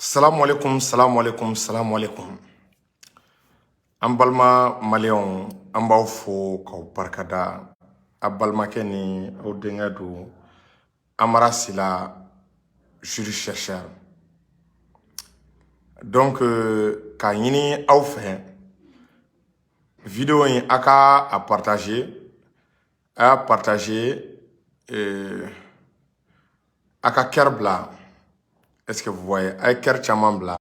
Salamu alaikum, salamu alaikum, salamu alaikum. An balima maliyɛnw, an b'aw fo k'aw barikada. A balimakɛ ni aw denkɛ don, Amara Sila, juriste chercheur. Donc, k'a ɲini aw fɛ, vidéo in a ka a partager, a y'a partager, a ka cœur bila. Est-ce que vous voyez? A ye cœur caman bila.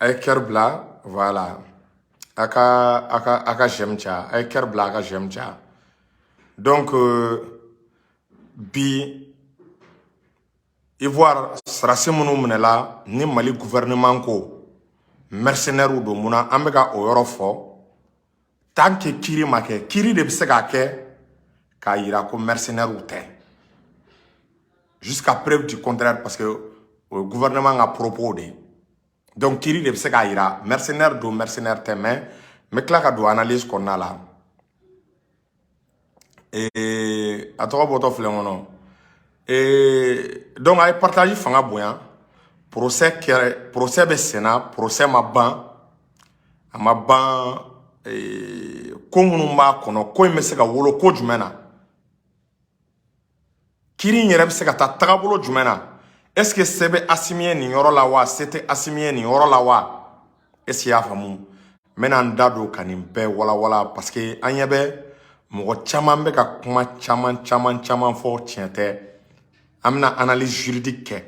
A ye cœur bila, voilà. A ka j'aime caya. A ye cœur bila, a ka j'aime caya. Donc bi Ivoire sɔrɔdasi minnu minɛla ni Mali gouvernement ko mercenaires don, munna an bɛ ka o yɔrɔ fɔ? Tant que kiiri ma kɛ, kiiri de bɛ se k'a kɛ k'a yira ko mercenaires tɛ. Jusqu'à preuve du contraire, parce que o ye gouvernement ka propos de ye. Donc kiiri de bɛ se k'a yira mercenaire don, mercenaire tɛ, mais n bɛ tila ka don analyse kɔnɔna la. A tɔgɔ bɔtɔ filɛ n kɔnɔ. Donc a ye partage fanga bonya. Procès kɛra, procès bɛ senna, procès ma ban, a ma ban. Ko minnu b'a kɔnɔ, ko in bɛ se ka wolo ko jumɛn na? Kiiri in yɛrɛ bɛ se ka taa tagabolo jumɛn na? Est ce que se bɛ Asimi ye nin yɔrɔ la wa, se tɛ Asimi ye nin yɔrɔ la wa? Est ce que i y'a faamu? N bɛna n da don ka nin bɛɛ walawala, parce que an ɲɛ bɛ mɔgɔ caman bɛ ka kuma caman caman caman fɔ, tiɲɛ tɛ. An bɛna analyse juridique kɛ.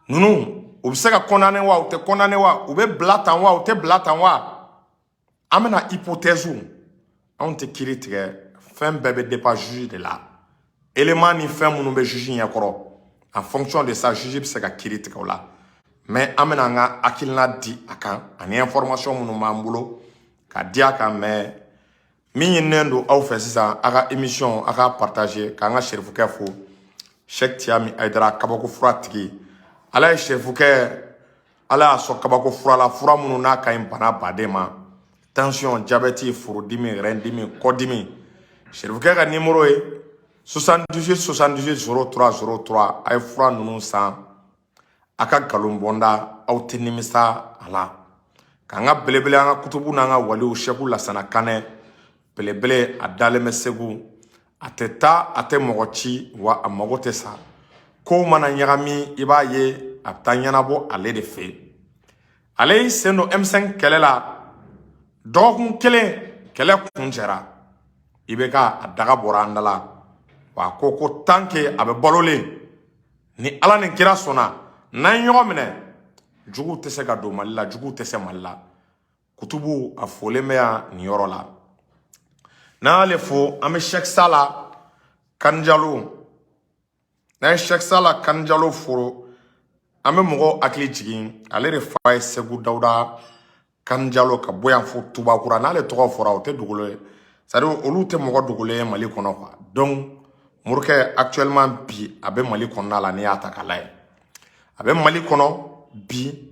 Ninnu u bɛ se ka condamner wa, u tɛ condamner wa, u bɛ bila tan wa, u tɛ bila tan wa? An bɛna hypothèse. Anw tɛ kiiri tigɛ, fɛn bɛɛ bɛ dépend juge de la. Élément ni fɛn minnu bɛ juge ɲɛkɔrɔ, en fonction de ça, juge bɛ se ka kiiri tigɛ o la. Mais an bɛna an ka hakilina di a kan ani information minnu b'an bolo ka di a kan. Mais min ɲininen don aw fɛ sisan, a ka émission a ka partager, k'an ka serifukɛ fo, Cheikh Tiami Aidara, kabako fura tigi. Ala ye serifukɛ, Ala y'a sɔn kabako fura la, fura minnu n'a ka ɲi bana baden ma: tension, diabète, furudimi, rɛndimi, kɔdimi. Serifukɛ ka numéro ye 78 78 03 03. A ye fura ninnu san, a ka nkalon bɔnda, aw tɛ nimisa a la. K'an ka belebele, an ka kutubu n'an ka waliw, Sɛku Lasana Kanɛ belebele, a dalen bɛ Segu, a tɛ taa, a tɛ mɔgɔ ci, wa a mago tɛ sa. Kow mana ɲagami, i b'a ye a bɛ taa ɲɛnabɔ ale de fɛ yen. Ale y'i sen don M5 kɛlɛ la, dɔgɔkun kelen kɛlɛ kun cɛra, i bɛ ka a daga bɔra an da la. Wa a ko ko tant que a bɛ balolen ni Ala ni kira sɔnna, n'an ye ɲɔgɔn minɛ, juguw tɛ se ka don Mali la, juguw tɛ se Mali la. Kutubu a folen bɛ yan nin yɔrɔ la. N'an y'ale fo, an bɛ Cheikh Sala Kanjalo. N'an ye Cheikh Sala Kanjalo fo, an bɛ mɔgɔw hakili jigin, ale de fa ye Segu Dawuda Kanjalo, ka bɔ yan fo Tubakura. N'ale tɔgɔ fɔra, o tɛ dogolen ye, c'est à dire olu tɛ mɔgɔ dogolen ye Mali kɔnɔ quoi. Donc morikɛ actuellement bi a bɛ Mali kɔnɔna la. N'i y'a ta k'a lajɛ, a bɛ Mali kɔnɔ bi,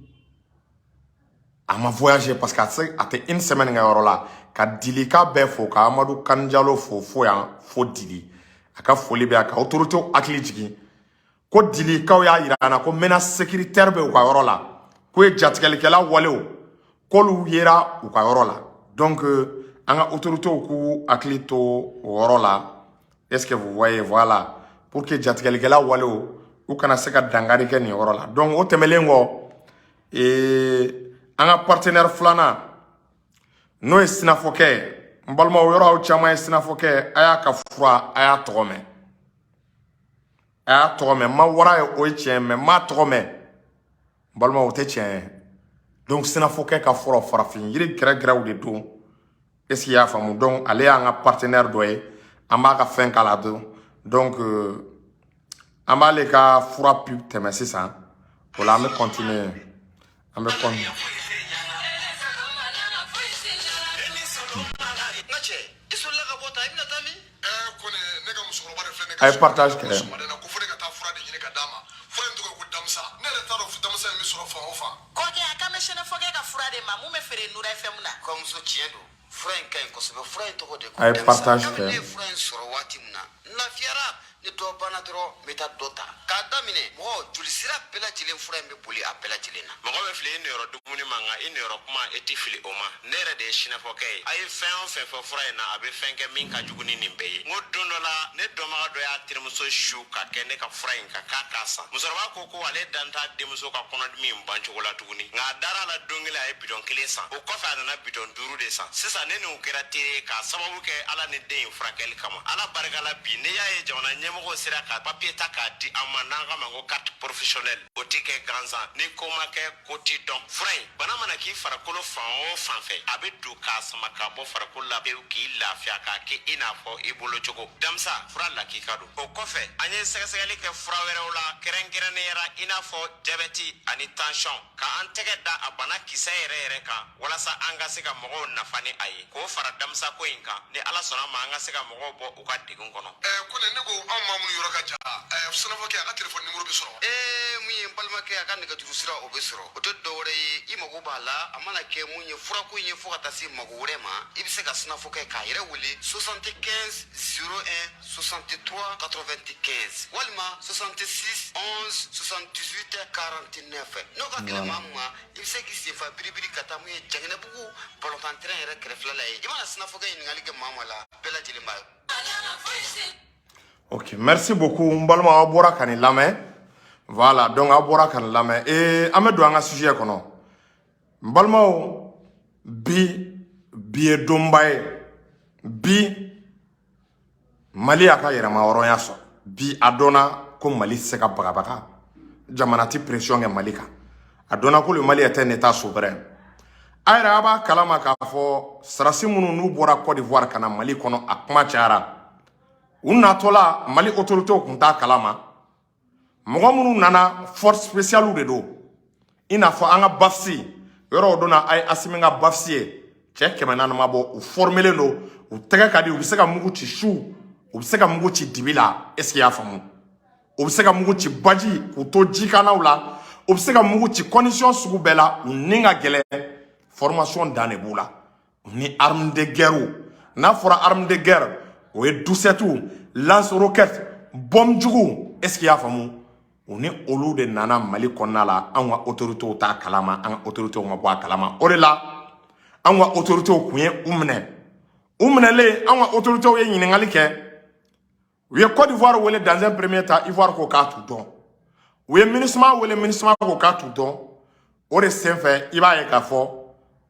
a ma voyager parce que a tɛ se, a tɛ une semaine kɛ yɔrɔ la. Ka Dilika bɛɛ fo, ka Amadu Kanjalo fo fo yan fo Dili, a ka foli bɛ yan. Ka autorité hakili jigin ko Dilikaw y'a yira an na ko menace sécuritaire bɛ u ka yɔrɔ la, k'u ye jatigɛlikɛla walew k'olu yera u ka yɔrɔ la. Donc an ka autorités k'u hakili to o yɔrɔ la. Est ce que vous voyez? Voilà, pour que jatigɛlikɛla walew u kana se ka dankari kɛ nin yɔrɔ la. Donc o tɛmɛlen kɔ, an ka partenaire filanan, n'o ye sinafɔkɛ ye. N balimaw, yɔrɔ aw caman ye sinafɔkɛ, a y'a ka fura, a y'a tɔgɔ mɛn, a y'a tɔgɔ mɛn. Ma wara ye, o ye tiɲɛ, mais n m'a tɔgɔ mɛn, n balimaw, o tɛ tiɲɛ ye. Donc sinafɔkɛ ka fura, farafin yiri gɛrɛgɛrɛw de don. Est ce que i y'a faamu? Donc ale y'an ka partenaire dɔ ye, an b'a ka fɛn k'a la. Donc an b'ale ka fura pub tɛmɛ sisan, o la an bɛ continuer, an bɛ continuer. A ye partage kɛ. Kɔkɛ, a kan bɛ sɛnɛfɔkɛ ka fura de ma mun bɛ feere Nura FM na. Kɔmuso, tiɲɛ don, fura in ka ɲi kosɛbɛ. Fura in tɔgɔ de ko A ye Damisa. partage Kabini kɛ. ne ye fura in sɔrɔ waati min na, n lafiyara. Ni dɔ banna dɔrɔn, n bɛ taa dɔ ta k'a daminɛ. Mɔgɔ joli sira bɛɛ lajɛlen, fura in bɛ boli a bɛɛ lajɛlen na. Mɔgɔ bɛ fili i niyɔrɔ dumuni ma, nka i niyɔrɔ kuma, e ti fili o ma. Ne yɛrɛ de ye sinafɔkɛ ye. A ye fɛn o fɛn fɔ fura in na, a bɛ fɛn kɛ min ka jugu ni nin bɛɛ ye. N ko don dɔ la, ne dɔnbaga dɔ y'a terimuso su ka kɛ ne ka fura in kan k'a k'a san. Musokɔrɔba ko ko ale dan t'a denmuso ka kɔnɔdimi in bancogo la tuguni, nka a dara a la. Don kelen, a ye bidɔn kelen san. O kɔfɛ, a nana bidɔn duuru de san. Sisan, ne n'u kɛra teri ye k'a sababu kɛ Ala ni den in furakɛli kama. Ala barika la, bi n'i y'a ye jamana ɲɛmɔgɔw sera ka papiye ta k'a di an ma n'an k'a ma ko carte professionnelle, o ti kɛ gansan. Ni ko ma kɛ, ko ti dɔn. Fura in, bana mana k'i farikolo fan o fan fɛ, a bɛ don k'a sama ka bɔ farikolo la pewu k'i lafiya, k'a kɛ i n'a fɔ i bolo cogo. Damisa fura lakika don. O kɔfɛ, an ye sɛgɛsɛgɛli kɛ fura wɛrɛw la, kɛrɛnkɛrɛnnenya la i n'a fɔ jabɛti ani tansiyɔn, ka an tɛgɛ da a bana kisɛ yɛrɛ yɛrɛ kan walasa an ka se ka mɔgɔw nafa ni a ye, k'o fara damisako in kan. Ni Ala sɔnna ma, an ka se ka mɔgɔw bɔ u ka degun kɔnɔ. Kone, ne ko anw maa minnu yɔrɔ ka jan, sɛnɛfɔkɛ, a ka telefɔni nimoro bɛ sɔrɔ? Ee, mun ye n balimakɛ, a ka nɛgɛjuru sira, o bɛ sɔrɔ. O tɛ dɔwɛrɛ ye, i mago b'a la, a mana kɛ mun ye, furako in ye, fo ka taa se mago wɛrɛ ma, i bɛ se ka sinafɔkɛ k'a yɛrɛ wele 75 01 63 95 walima 66 11 78 49. N'o ka gɛlɛn maa min ma, i bɛ se k'i senfa biribiri ka taa mun ye, Jɛngɛnɛbugu balontan terrain yɛrɛ kɛrɛfɛla la ye. I mana sinafɔkɛ ɲininkali kɛ maa ma la, bɛɛ lajɛlen b'a ye. Ok, merci beaucoup, n balima. Aw bɔra ka nin lamɛn. Voilà, donc aw bɔra ka nin lamɛn. Ee, an bɛ don an ka sujet kɔnɔ, n balimaw. Bi, bi ye donba ye. Bi, Mali y'a ka yɛrɛma hɔrɔnya sɔrɔ. Bi, a dɔnna ko Mali tɛ se ka bagabaga, jamana ti pression kɛ Mali kan. A dɔnna ko le Mali est un état souverain. A yɛrɛ, a b'a kalama k'a fɔ sarasi minnu n'u bɔra Côte d'Ivoire ka na Mali kɔnɔ, a kuma cayara. U natɔla, Mali autorités kun t'a kalama. Mɔgɔ minnu nana, force spéciale de don, i n'a fɔ an ka BAFSI yɔrɔ. O donna, a ye Asimi ka BAFSI ye, cɛ 400 ma bɔ. U formelen don, u tɛgɛ ka di, u bɛ se ka mugu ci su, u bɛ se ka mugu ci dibi la. Est ce que i y'a faamu? U bɛ se ka mugu ci baji k'u to jikanaw la, u bɛ se ka mugu ci condition sugu bɛɛ la. U ni ka gɛlɛn, formation dan de b'u la. Ni arme de guerre, n'a fɔra arme de guerre, o ye doucette, lance roquette, bombe jugu. Est ce que i y'a faamu? U ni olu de nana Mali kɔnɔna la. Anw ka autorités t'a kalama, an ka autorités ma bɔ a kalama. O de la, anw ka autorités kun ye u minɛ. U minɛlen, anw ka autorités ye ɲininkali kɛ. U ye Côte d'Ivoire wele dans un premier temps, Ivoire ko k'a t'u dɔn. U ye MINUSMA wele, MINUSMA ko k'a t'u dɔn. O de senfɛ, i b'a ye k'a fɔ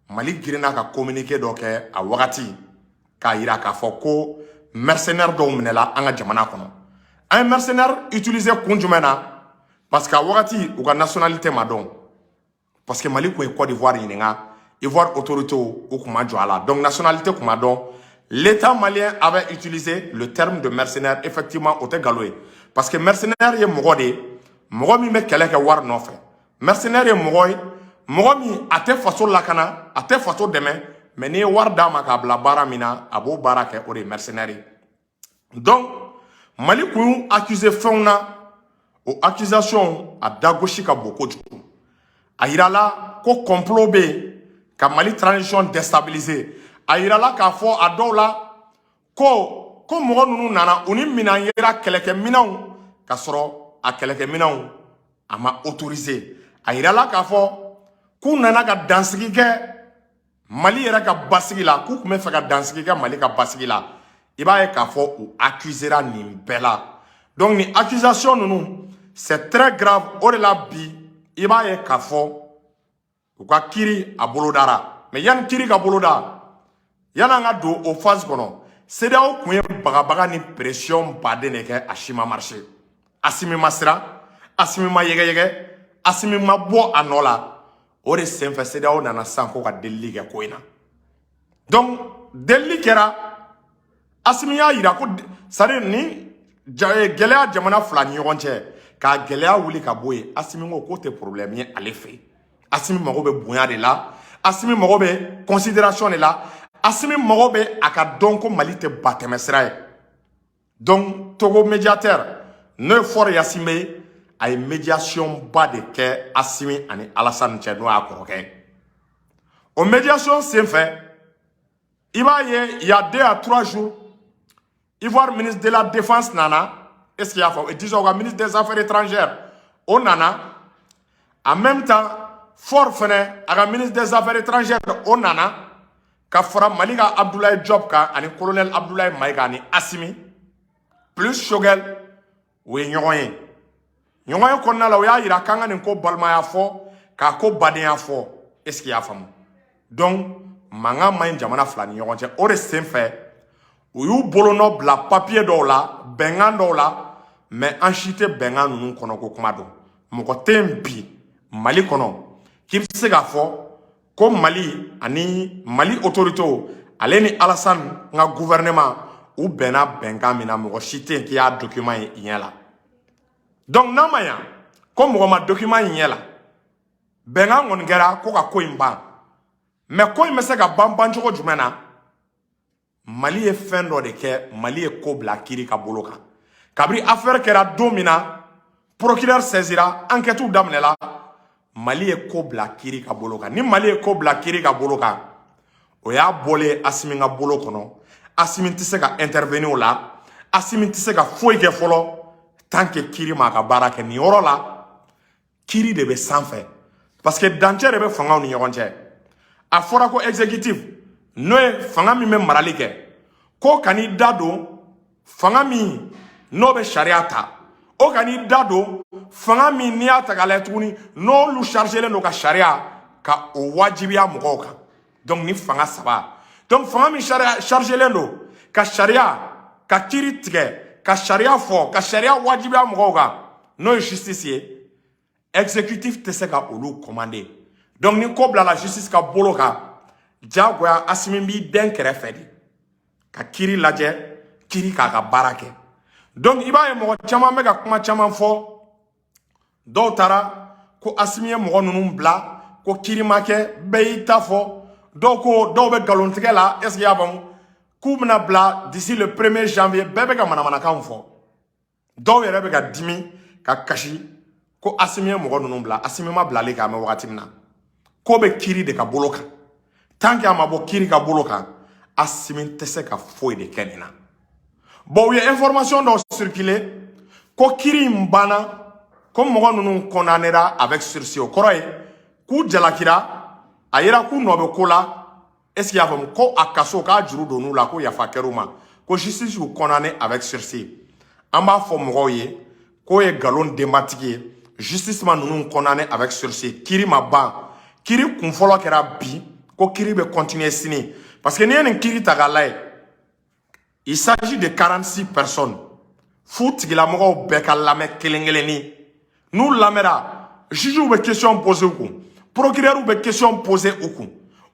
Mali girinna ka communiqué dɔ kɛ a wagati k'a yira k'a fɔ ko mercenaire dɔw minɛla an ka jamana kɔnɔ. An ye mercenaire utiliser kun jumɛn na? Parce que a wagati, u ka nationalité ma dɔn, parce que Mali kun ye Côte d'Ivoire ɲininka, Ivoire autorité u kun ma jɔ a la, donc nationalité kun ma dɔn. L'État malien avait utilisé le terme de mercenaire. Effectivement, o tɛ nkalon ye, parce que mercenaire ye mɔgɔ de ye, mɔgɔ min bɛ kɛlɛ kɛ wari nɔfɛ. Mercenaire ye mɔgɔ ye, mɔgɔ min a tɛ faso lakana, a tɛ faso dɛmɛ, mais n'i ye wari d'a ma k'a bila baara min na, a b'o baara kɛ. O de ye mercenaire ye. Donc Mali kun y'u accuser fɛnw na. O accusation, a dagosi ka bon kojugu. A yirala ko complot bɛ yen ka Mali transition déstabiliser. A yirala k'a fɔ a dɔw la ko mɔgɔ ninnu nana, u ni minan yera, kɛlɛkɛminɛnw, ka sɔrɔ a kɛlɛkɛminɛnw a ma autoriser. A yirala k'a fɔ k'u nana ka dansigi kɛ Mali yɛrɛ ka basigi la, k'u tun bɛ fɛ ka dansigi kɛ Mali ka basigi la. I b'a ye k'a fɔ u accusera nin bɛɛ la. Donc nin accusation ninnu, c'est très grave. O de la bi, i b'a ye k'a fɔ u ka kiiri a bolodara. Mais yanni kiiri ka boloda, yanni an ka don o phase kɔnɔ, CEDEAO kun ye bagabaga ni pression baden de kɛ, a si ma marché. Asimi ma siran, Asimi ma yɛgɛyɛgɛ, Asimi ma bɔ a nɔ la. O de senfɛ, CEDEAO nana sisan ko ka delili kɛ ko in na. Donc delili kɛra, Asimi y'a yira ko, c'est à dire, ni gɛlɛya jamana fila ni ɲɔgɔn cɛ, k'a gɛlɛya wuli ka bɔ yen. Asimi ko k'o tɛ problème ye ale fɛ yen. Asimi mago bɛ bonya de la, Asimi mago bɛ considération de la, Asimi mago bɛ a ka dɔn ko Mali tɛ batɛmɛ sira ye. Donc Togo médiateur, n'o ye Faure Gnassingbé ye, a ye médiation ba de kɛ Asimi ani Alassane cɛ, n'o y'a kɔrɔkɛ ye. O médiation senfɛ, i b'a ye, il y a 2 à 3 jours, Ivoire ministre de la Défense nana. Est ce que i y'a faamu? Disons, u ka ministre des Affaires étrangères, o nana. En même temps, Faure fɛnɛ, a ka ministre des Affaires étrangères, o nana ka fara Mali ka Abdoulaye Diop kan ani colonel Abdoulaye Maïga ani Assimi plus Choguel. O ye ɲɔgɔn ye. Ɲɔgɔn ye kɔnɔna la, o y'a yira k'an ka nin ko balimaya fɔ, k'a ko badenya fɔ. Est ce que i y'a faamu? Donc mankan man ɲi jamana fila ni ɲɔgɔn cɛ. O de sen fɛ, u y'u bolonɔ bila papiye dɔw la, bɛnkan dɔw la, mais an si tɛ bɛnkan ninnu kɔnɔ ko kuma dɔn. Mɔgɔ tɛ yen bi Mali kɔnɔ k'i bɛ se k'a fɔ ko Mali ani Mali autorités, ale ni Alassane ka gouvernement, u bɛnna bɛnkan min na, mɔgɔ si tɛ yen k'i y'a document ye i ɲɛ la. Donc n'a ma ɲa ko mɔgɔ ma document in ɲɛ la, bɛnkan kɔni kɛra ko ka ko in ban. Mais ko in bɛ se ka ban bancogo jumɛn na? Mali ye fɛn dɔ de kɛ. Mali ye ko bila kiiri ka bolo kan. Kabini affaire kɛra don min na, procureur saisira, enquête daminɛla, Mali ye ko bila kiiri ka bolo kan. Ni Mali ye ko bila kiiri ka bolo kan, o y'a bɔlen Asimi ka bolo kɔnɔ. Asimi tɛ se ka intervenir o la. Asimi tɛ se ka foyi kɛ fɔlɔ tant que kiiri m'a ka baara kɛ. Nin yɔrɔ la, kiiri de bɛ sanfɛ, parce que dancɛ de bɛ fangaw ni ɲɔgɔn cɛ. A fɔra ko exécutif, n'o ye fanga min bɛ marali kɛ, ko kan'i da don fanga min n'o bɛ sariya ta, o kan'i da don fanga min n'i y'a ta k'a lajɛ tuguni, n'olu chargelen don ka sariya ka o wajibiya mɔgɔw kan. Donc ni fanga saba, donc fanga min sariya chargelen don ka sariya ka kiiri tigɛ, ka sariya fɔ, ka sariya wajibiya mɔgɔw kan, n'o ye justice ye, exécutif tɛ se ka olu commander. Donc ni ko bilala justice ka bolo kan, diyagoya Asimi b'i den kɛrɛfɛ de ka kiiri lajɛ, kiiri k'a ka baara kɛ. Donc i b'a ye, mɔgɔ caman bɛ ka kuma caman fɔ. Dɔw taara ko Asimi ye mɔgɔ ninnu bila, ko kiiri ma kɛ. Bɛɛ y'i ta fɔ. Dɔw ko, dɔw bɛ nkalontigɛ la. Est ce que i y'a faamu k'u bɛna bila d'ici le 1er janvier? Bɛɛ bɛ ka manamanakanw fɔ. Dɔw yɛrɛ bɛ ka dimi ka kasi ko Asimi ye mɔgɔ ninnu bila. Asimi ma bilali kɛ. An bɛ wagati min na, ko bɛ kiiri de ka bolo kan. Tant que a ma bɔ kiiri ka bolo kan, Asimi tɛ se ka foyi de kɛ nin na. Bon, u ye information dɔw circuler ko kiiri in banna, ko mɔgɔ ninnu condamnera avec sursis. O kɔrɔ ye k'u jalakira, a yira k'u nɔ bɛ ko la. Est ce que i y'a faamu ko a kaso k'a juru donn'u la, ko yafa kɛr'u ma, ko justice y'u condamné avec sursis? An b'a fɔ mɔgɔw ye k'o ye nkalon denbatigi ye. Justice ma ninnu condamné avec sursis. Kiiri ma ban. Kiiri kunfɔlɔ kɛra bi, ko kiiri bɛ continuer sini, parce que n'i ye nin kiiri ta k'a lajɛ, il s'agit de 46 personnes. Fu tigilamɔgɔw bɛɛ ka lamɛn kelen kelenni. N'u lamɛnra, juges bɛ question poser u kun, procureur bɛ question poser u kun,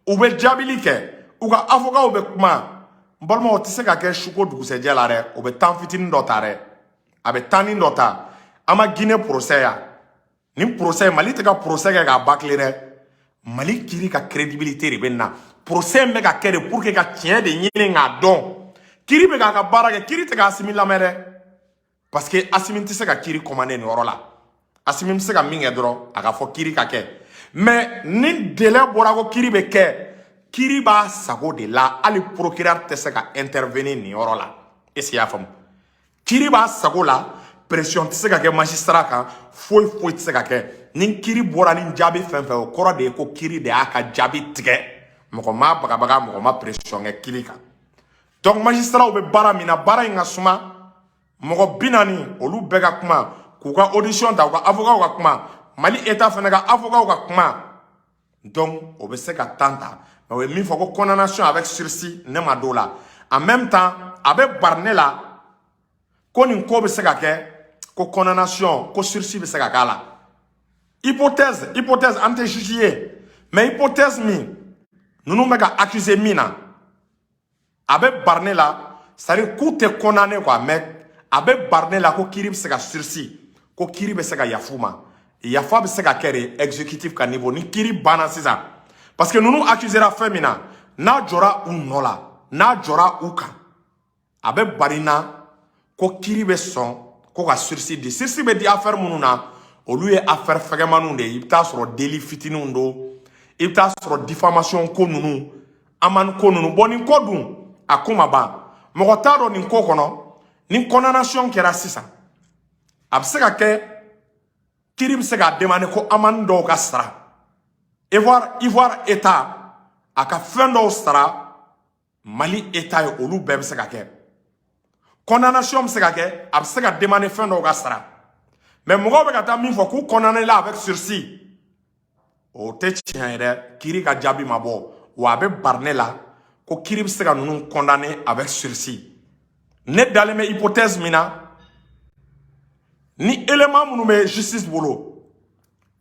u bɛ jaabili kɛ, u ka avocat bɛ kuma. N balimaw, o tɛ se ka kɛ su ko dugusɛjɛ la dɛ. O bɛ temps fitinin dɔ ta dɛ, a bɛ temps dɔ ta. An ma Guinée procès ya. Nin procès, Mali tɛ ka procès kɛ k'a bâcler dɛ. Mali kiiri ka crédibilité de bɛ na. Procès in bɛ ka kɛ de pour que ka tiɲɛ de ɲini k'a dɔn. Kiiri bɛ k'a ka baara kɛ. Kiiri tɛ ka Asimi lamɛn dɛ, parce que Asimi tɛ se ka kiiri commander nin yɔrɔ la. Asimi bɛ se ka min kɛ dɔrɔn, a ka fɔ kiiri ka kɛ. Mais ni délai bɔra ko kiiri bɛ kɛ, kiiri b'a sago de la. Hali procureur tɛ se ka intervenir nin yɔrɔ la. Est ce que i y'a faamu? Kiiri b'a sago la. Pression tɛ se ka kɛ magistrat kan, foyi foyi tɛ se ka kɛ. Ni kiiri bɔra ni jaabi fɛn fɛn, o kɔrɔ de ye ko kiiri de y'a ka jaabi tigɛ. Mɔgɔ ma bagabaga, mɔgɔ ma pression kɛ kiiri kan. Donc magistrat bɛ baara min na, baara in ka suma. Mɔgɔ 40, olu bɛɛ ka kuma, k'u ka audition ta, u ka avocat ka kuma, Mali État fana ka avocat ka kuma. Donc o bɛ se ka temps ta. Mais o ye min fɔ ko condamnation avec sursis, ne ma d'o la. En même temps, a bɛ bari ne la ko nin ko bɛ se ka kɛ, ko condamnation, ko sursis bɛ se ka k'a la. Hypothèse, hypothèse, an tɛ juge ye, mais hypothèse min ninnu bɛ ka accuser min na, a bɛ bari ne la, c'est à dire k'u tɛ condamné quoi, mais a bɛ bari ne la ko kiiri bɛ se ka sursis, ko kiiri bɛ se ka yafu ma. Yafa bɛ se ka kɛ de exécutif ka niveau, ni kiiri banna sisan, parce que ninnu accusera fɛn min na, n'a jɔra u nɔ la, n'a jɔra u kan, a bɛ bari na ko kiiri bɛ sɔn ko ka sursis di. Sursis bɛ di affaire minnu na, olu ye affaire fɛgɛmaniw de ye. I bɛ taa sɔrɔ délit fitininw don, i bɛ taa sɔrɔ diffamation ko ninnu, amende ko ninnu. Bon, nin ko dun, a ko ma ban. Mɔgɔ t'a dɔn nin ko kɔnɔ, ni condamnation kɛra sisan. A bɛ se ka kɛ kiiri bɛ se k'a demander ko amende dɔw ka sara. Ivoire État a ka fɛn dɔw sara Mali État ye, olu bɛɛ bɛ se ka kɛ. Condamnation bɛ se ka kɛ, a bɛ se ka demander fɛn dɔw ka sara. Mais mɔgɔw bɛ ka taa min fɔ k'u condamné la avec sursis, o tɛ tiɲɛ ye dɛ. Kiiri ka jaabi ma bɔ wa a bɛ bari ne la ko kiiri bɛ se ka ninnu condamné avec sursis. Ne dalen bɛ hypothèse min na, ni élément minnu bɛ justice bolo,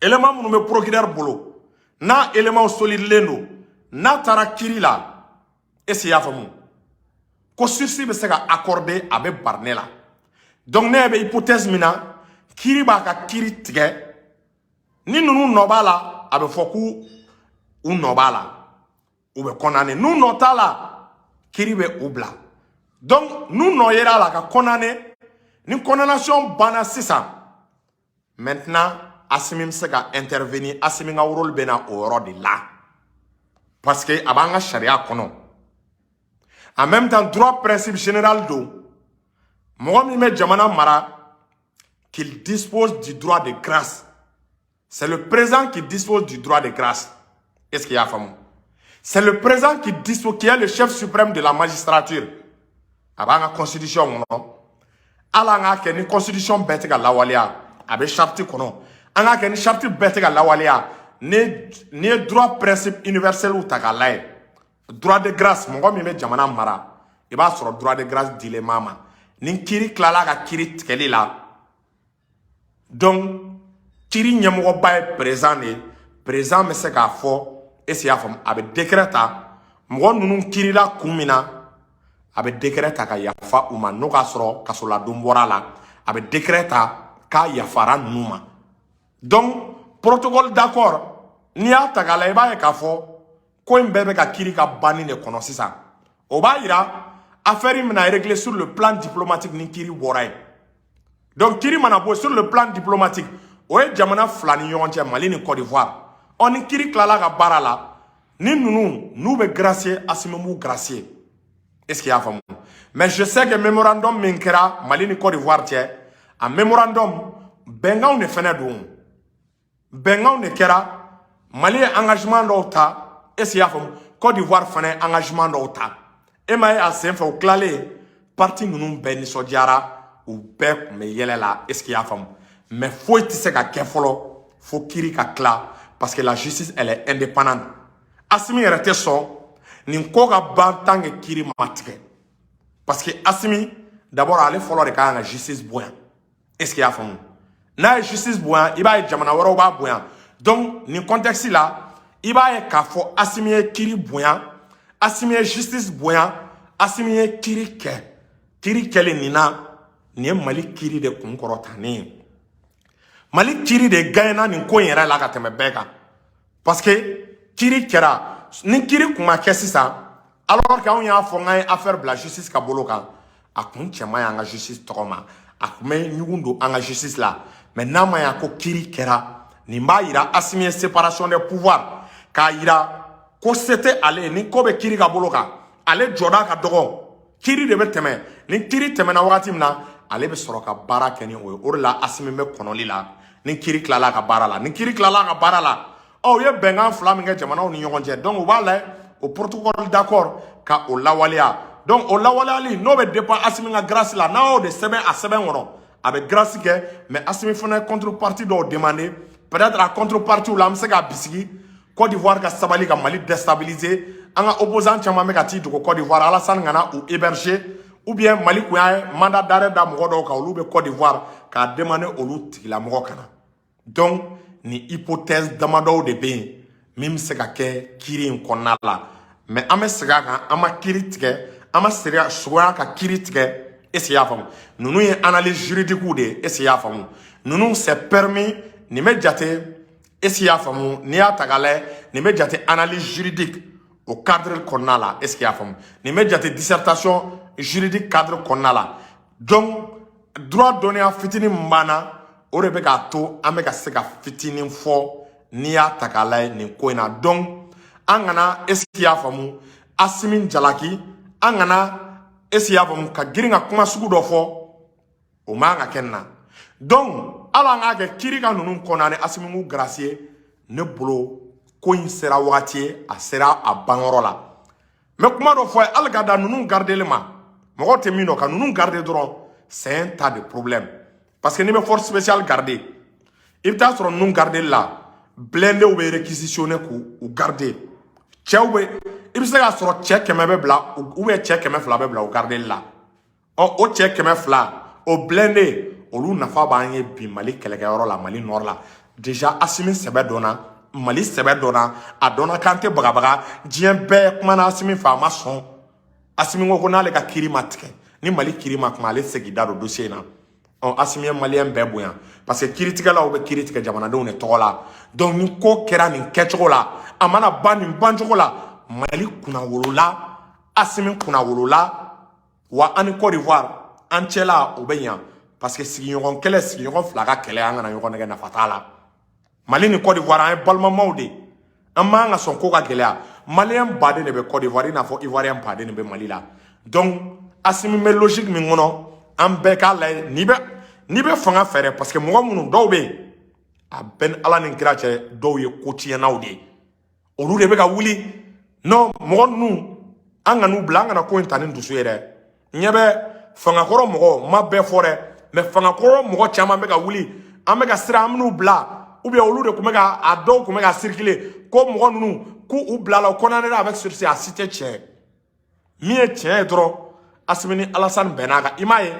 élément minnu bɛ procureur bolo, n'a élément solidelen don, n'a taara kiiri la, est ce que i y'a faamu, ko sursis bɛ se ka accorder, a bɛ bari ne la. Donc ne bɛ hypothèse min na, kiiri b'a ka kiiri tigɛ, ni ninnu nɔ b'a la, a bɛ fɔ k'u u nɔ b'a la, u bɛ condamné. N'u nɔ t'a la, kiiri bɛ u bila. Donc n'u nɔ yera a la ka condamné, ni condamnation banna sisan, maintenant Asimi bɛ se ka intervenir. Asimi ka rôle bɛ na o yɔrɔ de la, parce que a b'an ka sariya kɔnɔ. En même temps, droit principe général don, mɔgɔ min bɛ jamana mara, qu'il dispose du droit de grâce. C'est le président qui dispose du droit de grâce. Est-ce qu'il y a faamu? C'est le président qui dispose, qui est le chef suprême de la magistrature. A b'an ka constitution kɔnɔ. Hali an k'a kɛ ni constitution bɛɛ tɛ ka lawaleya, a bɛ charte kɔnɔ. An k'a kɛ ni charte bɛɛ tɛ ka lawaleya, ni ye droit principe universel ta k'a lajɛ, droit de grâce, mɔgɔ min bɛ jamana mara, i b'a sɔrɔ droit de grâce dilen b'a ma ni kiiri tilala ka kiiri tigɛli la. Donc kiiri ɲɛmɔgɔba ye président de ye. Président bɛ se k'a fɔ, est ce que i y'a faamu, a bɛ décret ta, mɔgɔ ninnu kiirila kun min na, a bɛ décret ta ka yafa u ma. N'o k'a sɔrɔ kasoladon bɔra a la, a bɛ décret ta k'a yafara ninnu ma. Donc protocole d'accord, n'i y'a ta k'a lajɛ, i b'a ye k'a fɔ ko in bɛɛ bɛ ka kiiri ka banni de kɔnɔ sisan. O b'a yira affaire in bɛna régler sur le plan diplomatique ni kiiri bɔra yen. Donc kiiri mana bɔ sur le plan diplomatique, o ye jamana fila ni ɲɔgɔn cɛ, Mali ni Côte d'Ivoire. Ɔ ni kiiri tilala ka baara la, ni ninnu n'u bɛ gracier, Asimi b'u gracier. Est ce que i y'a faamu? Mais je sais que mémorandum min kɛra Mali ni Côte d'Ivoire cɛ, a mémorandum bɛnkanw de fɛnɛ don, bɛnkanw de kɛra. Mali ye engagement dɔw ta, est ce que i y'a faamu, Côte d'Ivoire fana ye engagement dɔw ta. E ma ye, a sen fɛ, u tilalen, parti ninnu bɛɛ nisɔndiyara, u bɛɛ tun bɛ yɛlɛ la. Est ce que i y'a faamu? Mais foyi tɛ se ka kɛ fɔlɔ fo kiiri ka tila, parce que la justice, elle est indépendante. Asimi yɛrɛ tɛ sɔn nin ko ka ban tant que kiiri ma tigɛ, parce que Asimi d'abord, ale fɔlɔ de ka kan ka justice bonya. Est ce que i y'a faamu? N'a ye justice bonya, i b'a ye jamana wɛrɛw b'a bonya. Donc nin contexte la, i b'a ye k'a fɔ Asimi ye kiiri bonya, Asimi ye justice bonya, Asimi ye kiiri kɛ. Kiiri kɛlen nin na, nin ye Mali kiiri de kun kɔrɔtanen ye. Mali kiiri de gagnena nin ko in yɛrɛ la ka tɛmɛ bɛɛ kan, parce que kiiri kɛra. Ni kiiri kun ma kɛ sisan, alors que anw y'a fɔ n k'an ye affaire bila justice ka bolo kan, a kun cɛ man ɲi an ka justice tɔgɔ ma, a kun bɛ ɲugun don an ka justice la. Mais n'a ma ɲa ko kiiri kɛra, nin b'a yira Asimi ye séparation des pouvoirs, k'a yira ko se tɛ ale ye. Ni ko bɛ kiiri ka bolo kan, ale jɔda ka dɔgɔ, kiiri de bɛ tɛmɛ. Ni kiiri tɛmɛna wagati min na, ale bɛ sɔrɔ ka baara kɛ ni o ye. O de la Asimi bɛ kɔnɔli la ni kiiri tilala ka baara la. Ni kiiri tilala ka baara la, ɔ u ye bɛnkan fila min kɛ jamanaw ni ɲɔgɔn cɛ, donc u b'a lajɛ o protocole d'accord ka o lawaleya. Donc o lawaleyali, n'o bɛ dépend Asimi ka grâce la. N'a y'o de sɛbɛn a sɛbɛn kɔnɔ, a bɛ grâce kɛ. Mais Asimi fana ye contrepartie dɔw demander. Peut-être a contrepartie la, an bɛ se k'a bisigi Côte d'Ivoire ka sabali ka Mali déstabiliser. An ka opposant caman bɛ ka t'i dogo Côte d'Ivoire, Alassane kana u héberger, ou bien Mali kun y'a mandat d'arrêt da mɔgɔ dɔw kan, olu bɛ Côte d'Ivoire, k'a demander olu tigilamɔgɔ ka na. Donc ni hypothèse damadɔw de bɛ yen min bɛ se ka kɛ kiiri in kɔnɔna la. Mais an bɛ segin a kan, an ma kiiri tigɛ, an ma segin suguya ka kiiri tigɛ. Est ce que i y'a faamu? Ninnu ye analyse juridique de ye. Est ce que i y'a faamu? Ninnu, c'est permis. Nin bɛ jate, est ce que i y'a faamu, n'i y'a ta k'a lajɛ, nin bɛ jate analyse juridique o cadre kɔnɔna la. Est ce que i y'a faamu? Nin bɛ jate dissertation juridique cadre kɔnɔna la. Donc droit dɔnniya fitinin min b'an na, o de bɛ k'a to an bɛ ka se ka fitinin fɔ n'i y'a ta k'a lajɛ nin ko in na. Donc an kana, est ce que i y'a faamu, Asimi jalaki, an kana, est ce que i y'a faamu, ka girin ka kuma sugu dɔ fɔ, o man ka kɛ nin na. Donc hali an k'a kɛ kiiri ka ninnu condamné, Asimi k'u gracier, ne bolo ko in sera wagati ye, a sera a banyɔrɔ la. N bɛ kuma dɔ fɔ a ye, hali ka da ninnu gardeli ma, mɔgɔw tɛ min dɔn, ka ninnu garder dɔrɔn, c'est un tas de problème, parce que n'i bɛ force spéciale garder, i bɛ taa sɔrɔ ninnu gardeli la, blindéw bɛ réquisitionner k'u u garder. Cɛw bɛ, i bɛ se k'a sɔrɔ cɛ 100 bɛ bila ou bien cɛ 200 bɛ bila o gardeli la. Ɔ, o cɛ 200, o blindé, olu nafa b'an ye bi Mali kɛlɛkɛyɔrɔ la, Mali nord la. Déjà Asimi sɛbɛ dɔnna, Mali sɛbɛ dɔnna, a dɔnna k'an tɛ bagabaga. Diɲɛ bɛɛ kumana Asimi fɛ, a ma sɔn. Asimi ko ko n'ale ka kiiri ma tigɛ, ni Mali kiiri ma kuma, ale tɛ se k'i da don dossier in na. Ɔ, Asimi ye maliyɛn bɛɛ bonya, parce que kiiritigɛlaw bɛ kiiri tigɛ jamanadenw de tɔgɔ la. Donc ni ko kɛra nin kɛcogo la, a mana ban nin bancogo la, Mali kunnawolola, Asimi kunnawolola. Wa an ni Côte d'Ivoire an cɛla, o bɛ ɲa, parce que sigiɲɔgɔn kɛlɛ, sigiɲɔgɔn fila ka kɛlɛ, an kana ɲɔgɔn nɛgɛ, nafa t'a la. Mali ni Côte d'Ivoire, an ye balimamaw de, an man ka sɔn ko ka gɛlɛya. Maliyɛn baden de bɛ Côte d'Ivoire, i n'a fɔ Ivoirien baden de bɛ Mali la. Donc Asimi bɛ logique min kɔnɔ, an bɛɛ k'a lajɛ. N'i bɛ fanga fɛ dɛ, parce que mɔgɔ minnu dɔw bɛ yen, a bɛɛ ni Ala ni kira cɛ, dɔw ye ko tiɲɛnaw de ye, olu de bɛ ka wuli. Non, mɔgɔ ninnu, an ka n'u bila, an kana ko in ta ni dusu ye dɛ. Ɲɛ bɛ fangakɔrɔ mɔgɔ ma bɛɛ fɔ dɛ, mais fangakɔrɔ mɔgɔ caman bɛ ka wuli, an bɛ ka siran an bɛn'u bila, ou bien olu de tun bɛ ka a dɔw tun bɛ ka circuler ko mɔgɔ ninnu k'u u bila la, u condamné avec sursis. A si tɛ tiɲɛ ye. Min ye tiɲɛ ye dɔrɔn, Asimi ni Alasani bɛnn'a kan. I m'a ye,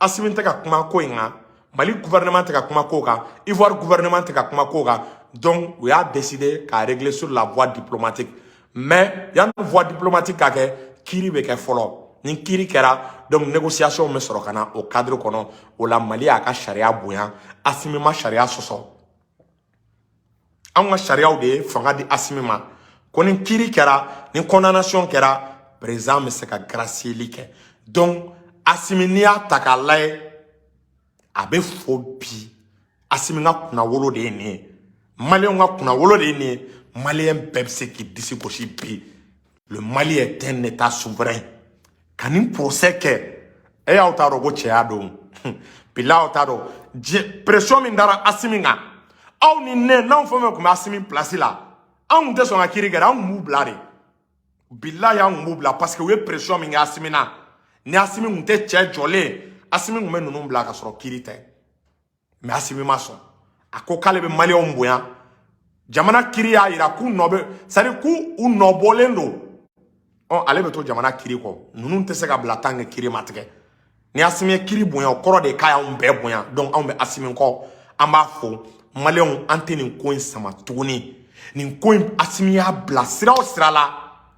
Asimi tɛ ka kuma ko in kan, Mali gouvernement tɛ ka kuma ko kan, Ivoire gouvernement tɛ ka kuma ko kan. Donc u y'a décidé k'a régler sur la voie diplomatique. Mais yanni voie diplomatique ka kɛ, kiiri bɛ kɛ fɔlɔ. Ni kiiri kɛra, donc négociation bɛ sɔrɔ ka na o cadre kɔnɔ. O la, Mali y'a ka sariya bonya, Asimi ma sariya sɔsɔ. Anw ka sariyaw de ye fanga di Asimi ma ko ni kiiri kɛra, ni condamnation kɛra, président bɛ se ka gracieli kɛ. Donc Asimi, n'i y'a ta k'a lajɛ, a bɛ fɔ bi, Asimi ka kunnawolo de ye nin ye, maliyɛnw ka kunnawolo de ye nin ye. Maliyɛn bɛɛ bɛ se k'i disi gosi bi, le Mali est un état souverain. Ka nin procès kɛ, e y'aw t'a dɔn ko cɛya don bilahi, aw t'a dɔn diɲɛ pression min dara Asimi kan. Aw ni ne, n'anw fɛn fɛn tun bɛ Asimi place la, anw tun tɛ sɔn ka kiiri kɛ dɛ, anw tun b'u bila de. Bilahi, anw tun b'u bila, parce que u ye pression min kɛ Asimi na. Ni Asimi tun tɛ cɛ jɔlen, Asimi tun bɛ ninnu bila ka sɔrɔ kiiri tɛ. Mais Asimi ma sɔn, a ko k'ale bɛ maliyɛnw bonya. Jamana kiiri y'a yira k'u nɔ bɛ, c'est à dire k'u u nɔ bɔlen don. Ɔ, ale bɛ to jamana kiiri kɔ, ninnu tɛ se ka bila tant que kiiri ma tigɛ. Ni Asimi ye kiiri bonya, o kɔrɔ de k'a y'anw bɛɛ bonya. Donc anw bɛ Asimi kɔ, an b'a fo. Maliyɛnw, an tɛ nin ko in sama tuguni. Nin ko in, Asimi y'a bila sira o sira la,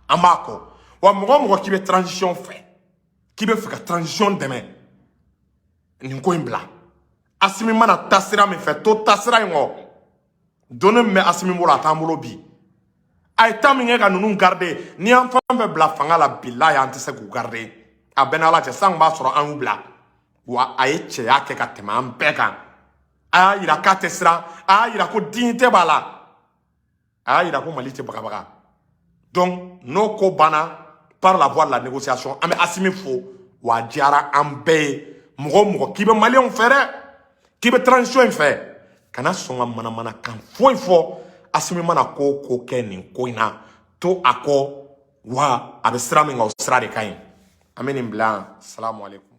an b'a kɔ. Wa mɔgɔ o mɔgɔ k'i bɛ transition fɛ, k'i bɛ fɛ ka transition dɛmɛ, nin ko in bila. Asimi mana taa sira min fɛ, to taa sira in kɔ. Donni min bɛ Asimi bolo, a t'an bolo bi. A ye temps min kɛ ka ninnu garder, ni y'an fɛn fɛn bila fanga la, bilahi, an tɛ se k'u garder. A bɛɛ n'Ala cɛ, san b'a sɔrɔ an y'u bila. Wa a ye cɛya kɛ ka tɛmɛ an bɛɛ kan. A y'a yira k'a tɛ siran, a y'a yira ko dignité b'a la, a y'a yira ko Mali tɛ bagabaga. Donc n'o ko banna par la voie de la négociation, an bɛ Asimi fo. Wa a diyara an bɛɛ ye. Mɔgɔ o mɔgɔ k'i bɛ maliyɛnw fɛ dɛ, k'i bɛ transition in fɛ, kana sɔn ka manamanakan foyi fɔ. Asimi mana ko o ko kɛ nin ko in na, to a kɔ. Wa a bɛ sira min kan, o sira de ka ɲi. An bɛ nin bila yan. Salamu aleykum.